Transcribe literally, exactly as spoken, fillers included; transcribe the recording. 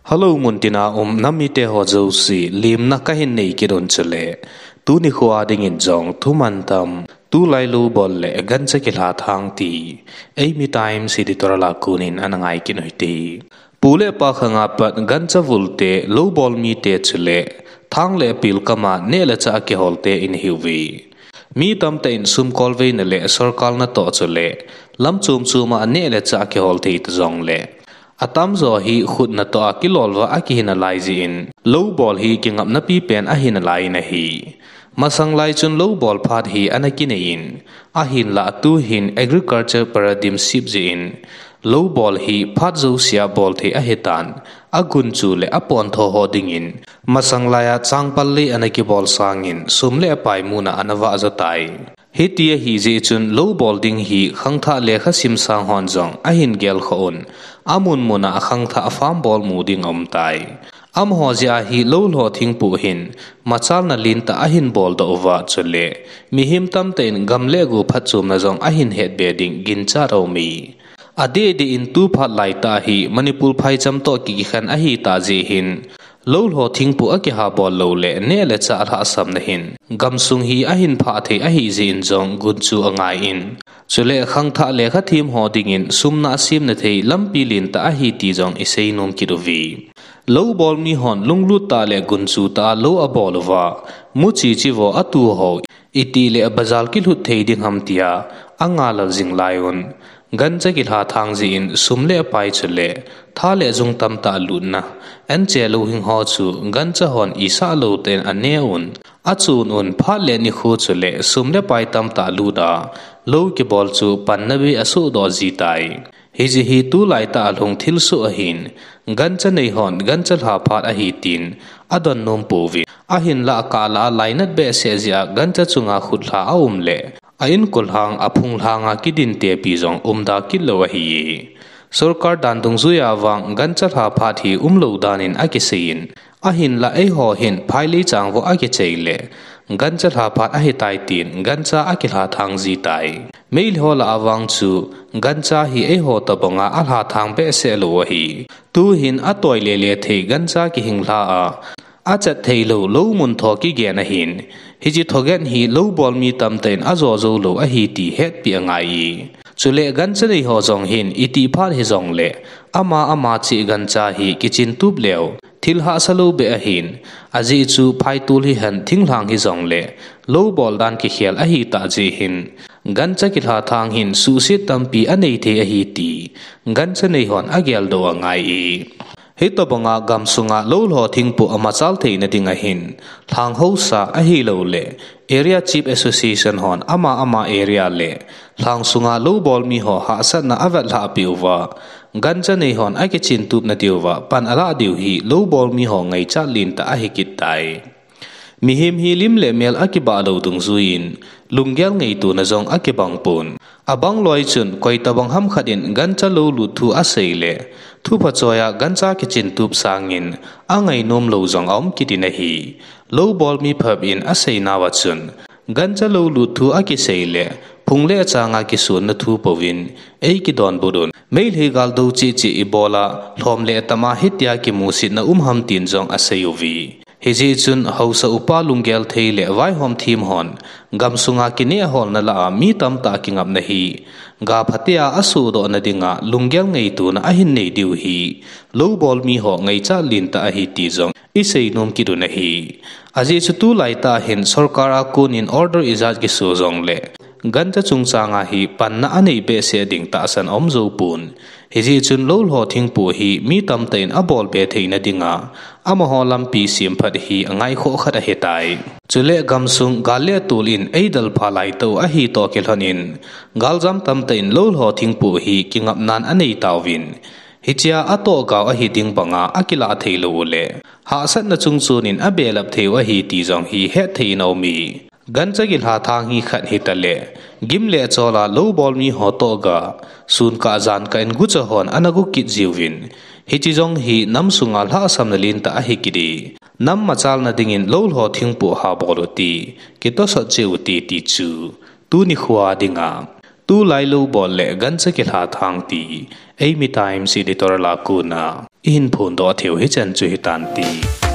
Hello, muntina um nam mite ho jouse, lemna kahin nei kit un chule. Tuni khoa dingin jong thuman tam, tulai lou bol le gancha kilha thang ti, Eimi Times editorial a konin ana ngai kit u hite. Pu le pa khanga pat gancha vulte, lou bol mite chule, thang le pil kama neh le chah a kiholte in hiuve. Mi tamtah in sum kolveina le sorkar natoh chule, lam chom choma neh le chah a kihol thei ta jongle, atamjo hi khut natoh a kilolva akihi nalai jeh in, lou bol hi kingapna pipen ahi nalai in ahi. Masang lai chun lou bol phat hi ana kinei in, ahinlah tuhin agriculture paradigm shift jeh in, lou bol hi phat jousea bol thei ahitan, agunchu le apontho ho dingin, masang laiya changpal lei ana kibol sangin, sum le pai muna ana vah jo tai. Hiti ahi jeh chun lou bol ding hi khangthah lekha sim sang hon jong ahin gelkhoh un, amun muna khangthah farm bol mu ding aum tai. Amaho jeh a hi lou lho thingpu hin, machalna lentah ahin boldoh uva chule, mihem tamtah in gam le go phatchomna jong ahin hetbe ding ginchat aume. Adeh deh in tu phat laitah hi Manipur phaicham toh kikhen ahitah jeh hin, lou lho thingpu akiha bol lou le neh le chah lhahsamna hin, gamsung hi ahin phah thei ahi jeh in jong gunchu angai in, chule khangthah lekha them ho dingin sum na asemna thei lampi lentah ahi ti jong isei nom kit uve. Lou bol mi hon lunglut tah le gunchu tah a lou abol uva, muchi chivo atu ho, itile bazar kilhut thei ding ham tia, angalal jing lai un. Gancha kilha thang jeh in sum le pai chule, tha le jung tamtah lutna, anche louhing ho chu gancha hon isah lou tah in ane un, achun un phat le nikho chule sum le pai tamtah lut a, lou kibol chu panna bei asohdoh ji tai. Hijeh hi tulaitah a lhung thilsoh ahin, gancha nei hon gancha lha phat ahi tin, adon nom pouvin. Ahinlah kah lah a lainat behseh jeh a gancha chunga khutlha aum le, a inko lhang, aphung lhanga kidin tepi jong umda kit lou ahi. Sorkar dan dungjuia vang gancha lha phat hi umlou dan in akisei in, ahinlah eiho hin phailei chang vo akichai le, gancha lha phat ahitai tin gancha akilha thang ji tai. Meitei ho lah a vang chu, gancha hi eiho tobanga alha thang behseh lou ahi. Tuhin atoi lele thei gancha kihing lha a, achat thei lou, lou mun tho kigen ahin. Hiche thogen hi lou bol mi tamtah in ajo jou lou ahi ti hetpi angai e. Chule gancha nei ho jong hin itih phat hijongle, ama ama cheh gancha hi kichin tup leu, thil hahsa lou beh ahin. Ajeh chu phaitol hihen thinglhang hijongle, lou bol dan kikhel ahitah jeh hin, gancha kilha thang hin suhset tampi anei thei ahi ti, gancha nei hon ageldoh angai e. Hitobanga gamsunga lou lho thingpu amachal theina dinga hin, lhang haosa ahiloule, Area Chief Association hon ama ama area le, lhang sunga lou bol mi ho hahsatna avetlhah peh uva, gancha nei hon akichin tupna diuva pan alah diu hi lou bol mi ho ngaichat lentah ahi kit tai. Mihem hi lim le mel akibah lou dungjuiyin, lunggel ngaitona jong akibang pon. Abang loi chun koitobang ham khat in gancha lou lut thu asei le, thupha choiya gancha kichin tup sangin, angainom lou jong aum kit in ahi. Lou bol mi phabep in aseinauva chun, gancha lou lut thu akisei le, phung le changa kisonna thu pouvin, eikidonbut un. Meitei gal dou cheh cheh ibola, lhom le tama hitia kimusitna um ham tin jong asei uve. Hijeh chun haosa upa lunggel thei le vaihom them hon, gamsunga kineh holna lah a mi tamtah kingapna hi, ga phatea asohdohna dinga lunggel ngaitona ahin nei diu hi, lou bol mi ho ngaichat lentah ahi ti jong isei nom kit un ahi. Ajeh chu tulaitah hin sorkar a konin order ijat kiso jongle, gancha chungchanga hi panna anei behseh ding tahsan aum jou pon. Hijeh chun lou lho thingpu hi mi tamtah in abolbe theina dinga, amaho lampi semphat hi angaikhoh khat ahitai. Chule gamsung gal le tol in eidalpha laitah u ahi toh kilhonin, galjam tamtah in lou lho thingpu hi kingapnan anei tauvin, hichea atohgao ahi ding banga akilah theilou ule, hahsatna chungchonin abelap thei u ahi ti jong hi hetthei in aume. Gancha kilha thang hi khat hitale, gim le chola lou bol mi ho tohga, sun kah jan kah in gucha hon ana gu kit jiuvin, hiche jong hi nam sunga lhahsamna lentah ahi kit e. Nam machalna dingin lou lho thingpu ha bol u ti, kitosot cheh u ti ti chu, tuni khoa dinga, tulai lou bol le gancha kilha thang ti, Eimi Times editorial a kona. ihin phondoh theiu hichan chu hitante.